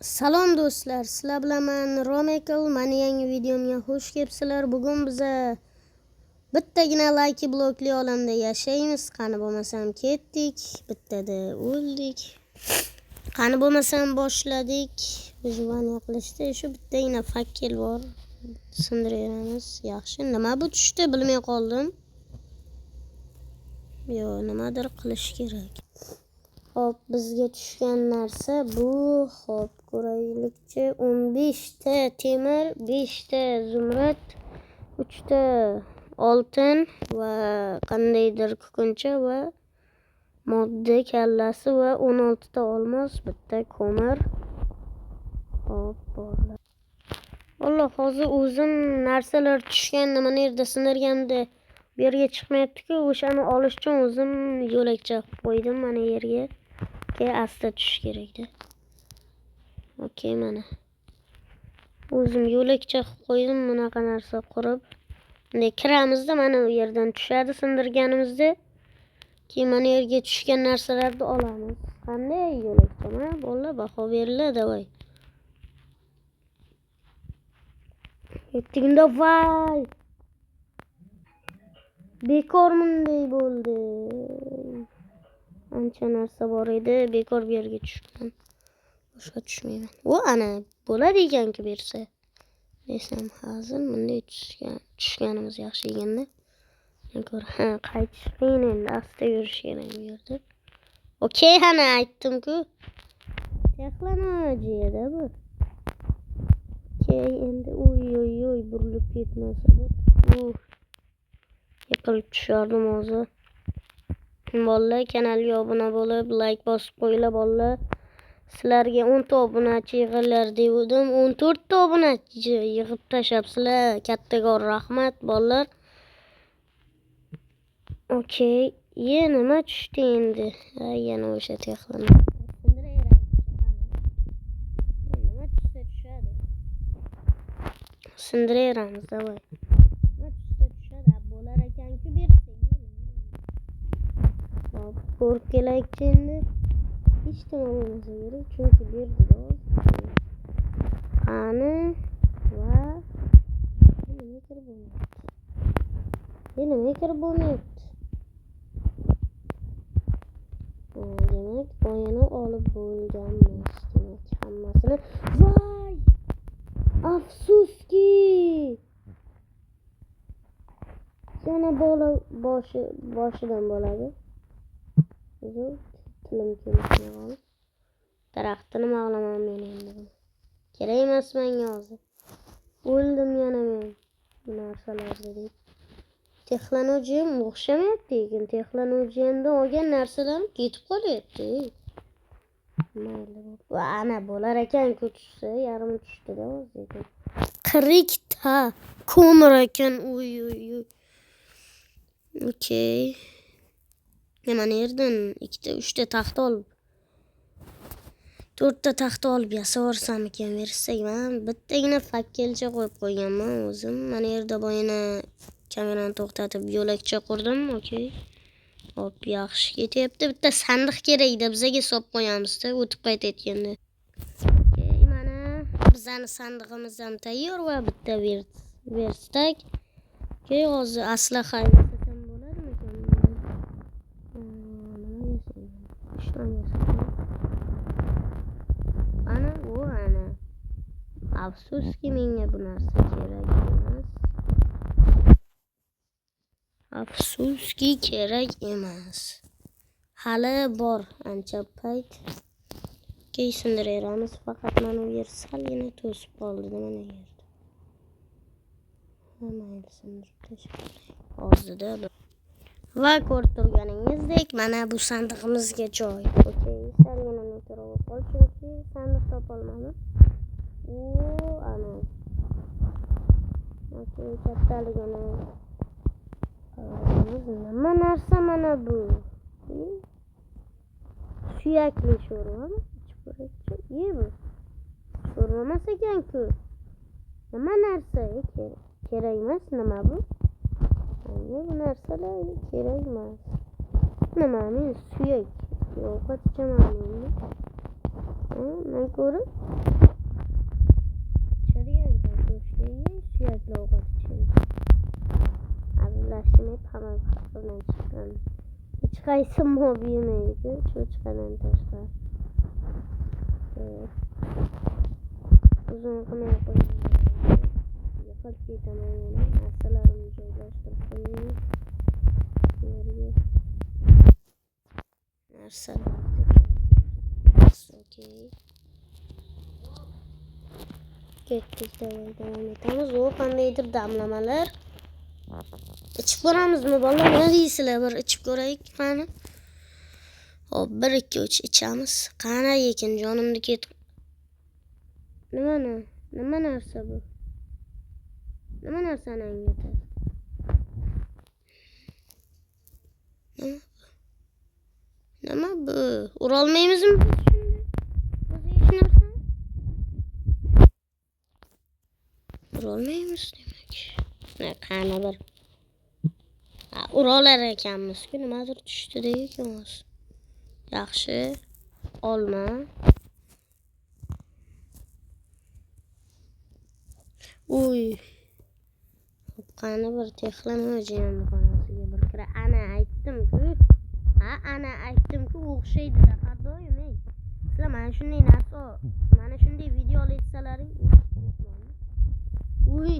Salom do'stlar, sizlar bilan men Romekl. Mani yangi videomga xush kelibsizlar. Bugun biza bittagina Lucky blokli olamda yashaymiz. Qani bo'lmasam ketdik, bittada o'ldik. Qani bo'lmasam boshladik. Выживание qilishda shu bittagina fakkel bor. Sindiraveramiz. Yaxshi. Nima bu tushdi bilmay qoldim. Yo, nimadir qilish kerak. Xo'p, bizga tushgan narsa bu. Xo'p, ko'raylikchi. 15 ta temir, 5 ta zumrad, 3 ta oltin va qandaydir kukuncha va modda kallasi va 16 ta olmos, bitta ko'mir. Xo'p, borlar. Alloh, hozir o'zim narsalar tushgan nima yerda sindirganimda bu yerga chiqmayapti-ku, o'shani olish uchun o'zim yo'lakcha qilib qo'ydim mana yerga. Okey, asta tushish kerakda. Okey, mana. O'zim yo'lakcha qilib qo'ydim, bunaqa narsa qurib. Bunday kiramizda, mana u yerdan tushadi sindirganimizda. Keyin mana yerga tushgan narsalarni olamiz. Qanday yo'lakcha? Mana bolalar baho beringlar, davay. Yettigunda voy. Bekor bunday bo'ldi. Ancha narsa bor edi, bekor bu yerga tushibman. Boshqa tushmayman. U ana bo'ladi ekanki bersa. Desam hazil bunday tushganimiz yaxshi ekanda. Ko'r, ha, qaytish qiyin endi, asta yurish kerak bu yerda. Okey, ana aytdim-ku. Texnologiyada bu. Okey, endi oy oy oy burilib ketmasa. Yiqilib tushardim hozir. Bolalar kanalga obuna bo'lib, like bosib qo'yinglar bolalar. Sizlarga 10 ta obunachi yig'ilar degandim. 14 ta obunachi yig'ib tashlabsizlar. Kattakon rahmat bolalar. Okey, ye nima tushdi endi? Ha, yana o'sha texnologiya. Nima tushsa tushadi. Sindiraveramiz, davay. Nima tushsa tushadi, bo'lar ekan-ku bersa. Hop, ko'rib kelaylikchi endi. Hech nima bo'lmasa kerak, chunki berdi-da hozir. Qani va nima kirib bo'lmayapti? Nima kirib bo'lmayapti? Demak, boyani olib bo'lganmiz. Demak, hammasini. Voy! Afsuski! Yana bola boshidan bo'ladi. Uzr, tilim kelmay qoldi. Daraxtni nima qilaman men endi buni? Kerak emas menga hozir. O'ldim yana men bu narsalarni deb. Texnologiyam o'xshamayapti, lekin texnologiyamdan olgan narsalarim ketib qolyapti. Mayli. Va ana bo'lar ekan-ku tushsa, yarmi tushdida hozir. 40 ta ko'mir ekan. Uy uy uy. Okey. Mana yerdan 2 ta 3 ta taxta olib, 4 ta taxta olib yasaversam ekan bersak, men bittagina fakkelcha qo'yib qo'yganman o'zim. Mana yerda boyana kamerani to'xtatib yo'lakcha qurdim. Okey. Hop, yaxshi ketyapti. Bitta sandiq kerak edi, bizaga solib qo'yamiz-da, o'tib qaytayotganda. Okey, mana bizani sandig'imiz ham tayyor va bitta verstak. Okey, hozir aslaha yasasam bo'ladimikan? Nima yasayman? Ishton yasayman. Ana, u ana. Afsuski menga bu narsa kerak emas. Afsuski kerak emas. Hali bor ancha payt. Okey, sindiraveramiz. Faqat mana bu yer salgina to'sib qoldi mana yerda. Ha, mayli, sindirib tashlab. Hozirda va ko'rib turganingizdek, mana bu sandig'imizga joy. Okey, salgina noto'g'ri bo'lib qoldi, chunki sandiq topolmadim. U ana. Okey, kattaligini nima narsa mana bu? Suyakli sho'rvami? Ichib ko'raylikchi. Ye bu. Sho'rva emas ekan-ku. Nima narsa? Kerak emas, nima bu? Menga bu narsalar kerak emas. Nima men suyak ovqat ichaman endi. Man ko'rib Suyakli ovqat ichguncha. Hazillashdim, hamma xafadan chiqqan. Hech qaysi mob yemaydi-ku, cho'chqadan tashqari. Uzun qilmay qo'ying. Yiqilib ketaman yana. Narsalarimni joylashtirib qo'yaylik. Bu yerga narsalarni. Okey. Ketdik, davom etamiz. O qandaydir damlamalar. Ichib ko'ramizmi bolalar? Nima deysizlar? Bir ichib ko'raylik qani. Hop, 1 2 3 ichamiz. Qani ekan jonimni ketib. Nimani? Nima narsa bu? Nima narsani anglatadi? Nima bu? Nima bu? Urolmaymizmi biz shunda? O'zi hech narsani? Urolmaymiz demak. Qani bir. Urolar ekanmiz-ku, nimadir tushdi ekan o'zi. Yaxshi. Olma. Uy. Qani bir texnologiyani xonasiga bir kira. Ana aytdim-ku. Ha, ana aytdim-ku, o'xshaydi-da har doim, ey. Sizlar mana shunday narsa, mana shunday video olsalaring, uy.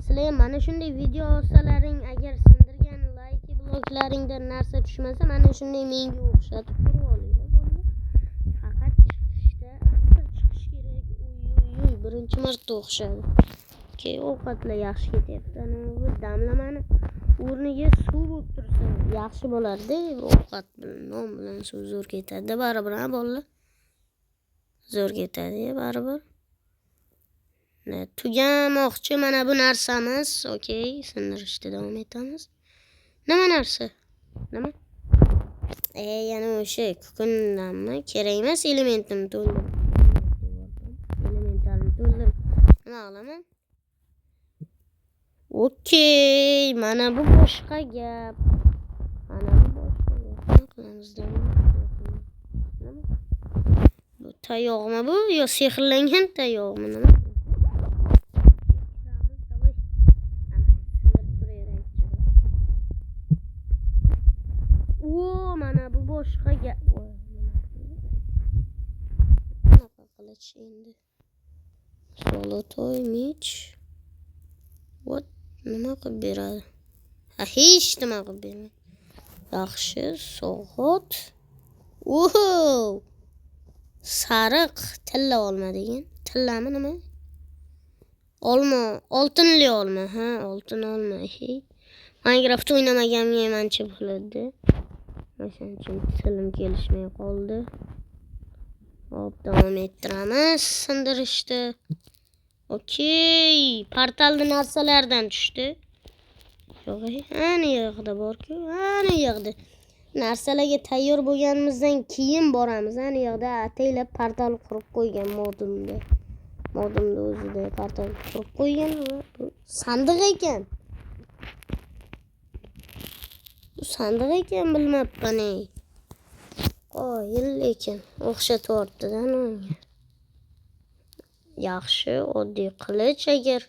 Sizlar mana shunday video olsalaring, agar sindirgan like bloklaringdan narsa tushmasa, mana shunday menga o'xshatib turib olinglar bolalar. Faqat chiqishda asta chiqish kerak. Uy, uy, uy, birinchi marta o'xshadi. Okey, ovqatlar yaxshi ketyapti. Ana bu damlamani o'rniga suv bo'lib tursa yaxshi bo'lardi. Ovqat bilan, non bilan suv zo'r ketadi baribir, ha bolalar? Zo'r ketadi baribir. Tugamoqchi mana bu narsamiz. Okey, sindirishda davom etamiz. Nima narsa? Nima? Yana o'sha kukundanmi? Kerak emas, elementimni to'ldirib. Elementlarni to'ldirib. Nima qilaman? Okey, mana bu boshqa gap. Mana bu boshqa gap. Nima qilamiz? Nima? Bu tayoqmi bu? Yo sehrlangan tayoqmi? Nima? O, mana bu boshqa gap. Bunaqa qilich endi. Zolotoy mech. What? Nima qilib beradi? Ha, hech nima qilib bermaydi. Yaxshi, soat. Oho! Sariq tilla olma degan. Tillami nima? Olma, oltinli olma, ha, oltin olma. Hey. Minecraft o'ynamaganimga ham ancha bo'ladi. O'shaning uchun tilim kelishmay qoldi. Hop, davom ettiramiz sindirishni. Okey, portalni narsalardan tushdi. Yo'q, ana yoqda bor-ku, ana yoqda. Narsalarga tayyor bo'lganimizdan keyin boramiz. Ana yoqda ataylab portal qurib qo'ygan modumda. Modumda o'zida portal qurib qo'ygan va bu sandiq ekan. Bu sandiq ekan, bilmabman ey. Qoyil lekin o'xshatyapti-da unga. Yaxshi, oddiy qilich agar.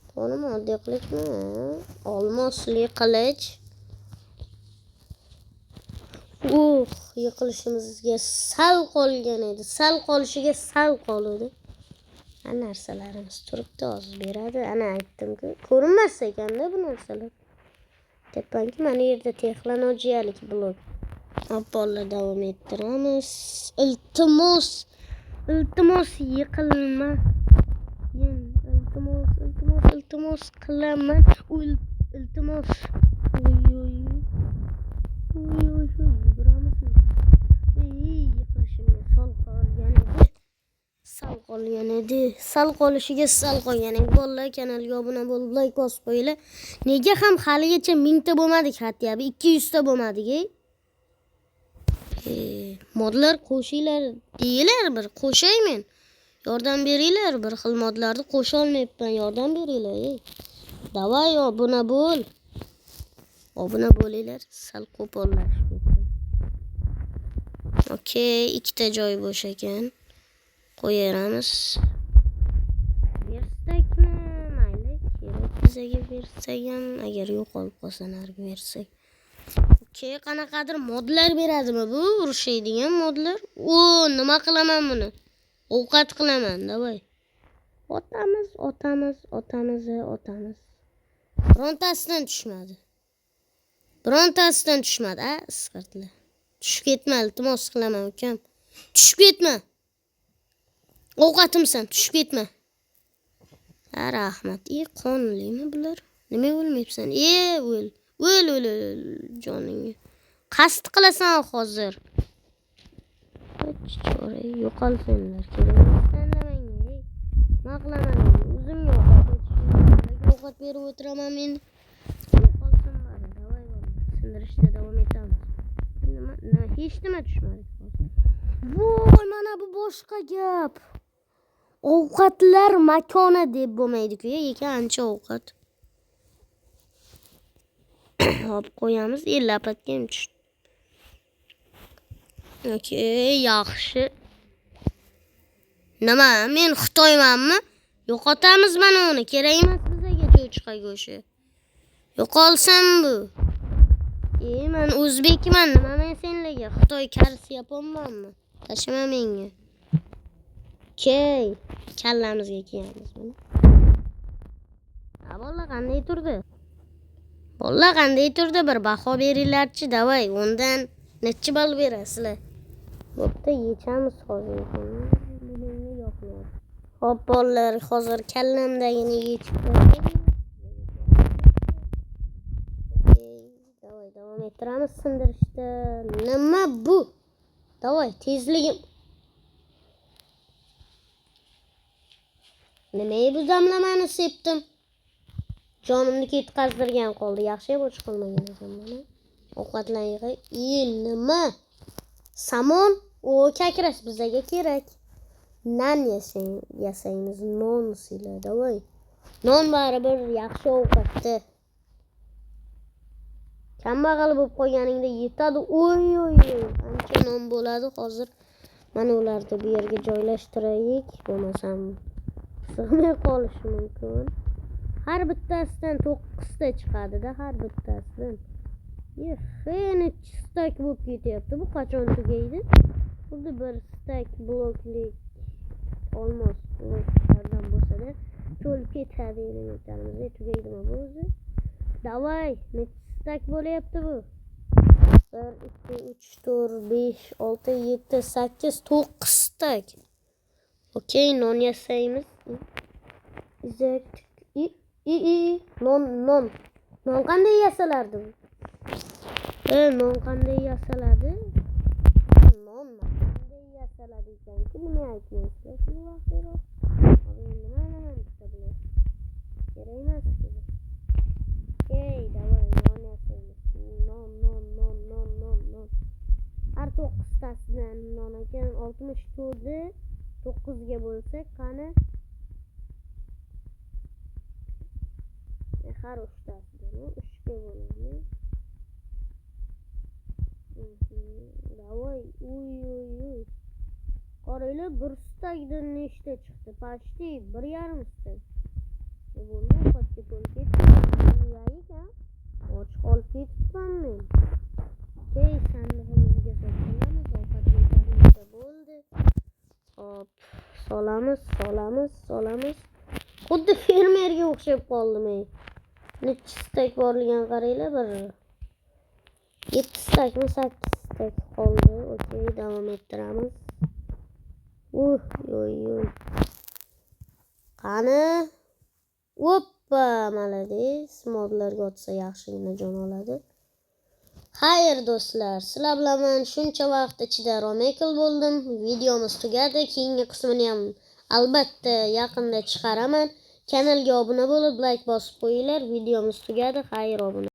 To'g'rimi, oddiy qilichmi? Olmosli qilich. Yiqilishimizga sal qolgan edi. Sal qolishiga sal qoldi. Ana narsalarimiz turibdi, hozir beradi. Ana aytdim-ku, ko'rinmas ekanda bu narsalar. Tepanki mana yerda texnologiyalik blok. Hop, bolalar, davom ettiramiz. Iltimos, iltimos yiqilma. Iltimos, iltimos, iltimos qilaman. Iltimos. Uy, uy, uy, uy, uy, yuguramizmi? Ey, yiqilishimga sal qolgan edi. Sal qolgan edi. Sal qolishiga sal qolgan edi. Bolalar, kanalga obuna bo'lib, like bosib qo'yinglar. Nega ham haligacha 1000 ta bo'lmadik, hatto 200 ta bo'lmadik, ey? Modlar qo'shinglar deyilar, bir qo'shay men. Yordam beringlar, bir xil modlarni qo'sha olmayapman, yordam beringlar, ey. Davay, obuna bo'l. Obuna bo'linglar, sal qo'pollashib ketdim. Okey, ikkita joy bo'sh ekan. Qo'yaveramiz. Verstakmi? Mayli, kerak bizaga versak ham, agar yo'qolib qolsa narigi versak. Okey, qanaqadir modlar beradimi bu? Urushadigan modlar. O, nima qilaman buni? Ovqat qilaman, давай. Otamiz, otamiz, otamiz, otamiz. Birontasidan tushmadi. Birontasidan tushmadi, a, isqirtlar. Tushib ketma, iltimos qilaman ukam. Tushib ketma. Ovqatimsan, tushib ketma. Ha, rahmat. E, qonlimi bular? Nima o'lmayapsan? E, o'l. O'l, o'l, o'l, joningga. Qasd qilasan hozir. Chora, yo'qolsinlar. Kerak emassanlar menga. Nima qilaman? O'zimga ovqat yetishmaydi. Ovqat berib o'tiraman men. Yo'qolsin bari. Давай, sindirishda davom etamiz. Nima, nima, hech nima tushmadi. Voy, mana bu boshqa gap. Ovqatlar makoni deb bo'lmaydi-ku, lekin ancha ovqat. Hop, qo'yamiz. E, lapatga ham tushdi. Okey, yaxshi. Nima, men Xitoymanmi? Yo'qotamiz mana uni. Kerak emas bizaga cho'chqa go'shti. Yo'qolsin bu. E, men o'zbekman, nima men senlarga Xitoy karisi yaponmanmi? Tashima menga. Okey, kallamizga kiyamiz buni. Ha, bolalar qanday turdi? Bolalar qanday turdi? Bir baho beringlarchi, давай. Undan nechi ball berasizlar? Bo'pti, yechamiz hozir. Bu menga yoqmayapti. Hop, bolalar, hozir kallamdagini yechib qo'ydim. Okey, давай davom ettiramiz sindirishda. Nima bu? Давай, tezligim. Nima bu damlamani sepdim? Jonimni ketqazdirgan qoldi. Yaxshi och qolmagan ekan mana. Ovqatlar yig'ay. E, nima? Samon? O, kakras bizaga kerak. Non yasaymiz. Non sizlar, давай. Non baribir yaxshi ovqatda. Kambag'al bo'lib qolganingda yetadi. Oy, oy, oy. Ancha non bo'ladi hozir. Mana ularni bu yerga joylashtiraylik, bo'lmasam sig'may qolishi mumkin. Har bittasidan 9 ta chiqadi-da, har bittasidan. Nechi stak bo'lib ketyapti. Bu qachon tugaydi? Xuddi bir stak bloklik olmos bloklardan bo'lsa-da to'lib ketadi elementlarimiz. Tugaydimi bu o'zi? Давай, nechi stak bo'lyapti bu? 1 2 3 4 5 6 7 8 9 stak. Okey, non yasaymiz. Exact. I i i non non. Non qanday yasalardi bu? E, non qanday yasaladi? Non qanday yasaladi ekan-ki, nima aytmaysizlar shuni vaqtiroq? Hozir nima qilaman bitta blok? Kerak emas bu. Okey, давай non yasaymiz. Non non non non non non. Har 9 tasidan non ekan 64 ni 9 ga bo'lsak, qani? Har 3tasidan 3 ga bo'lamiz. Давай, uy uy uy. Qaranglar, bir stakdan nechta chiqdi? Почти 1,5 stak. Bo'ldi, ovqatga to'lib ketdi. Yeyik, ha? Och qolib ketibman men. Okey, sandig'imizga solamiz, ovqat yetarlicha bo'ldi. Hop, solamiz, solamiz, solamiz. Xuddi fermerga o'xshab qoldim men. Necha stak borligini qaranglar, bir 7 stakmi, 8 stak qoldi. Okey, davom ettiramiz. Yo'y, yo'y. Qani? Oppa, молодец. Modlarga otsa yaxshigina jon oladi. Xayr do'stlar, sizlar bilan men shuncha vaqt ichida Romekl bo'ldim. Videomiz tugadi. Keyingi qismini ham albatta yaqinda chiqaraman. Kanalga obuna bo'lib, like bosib qo'yinglar. Videomiz tugadi. Xayr obuna.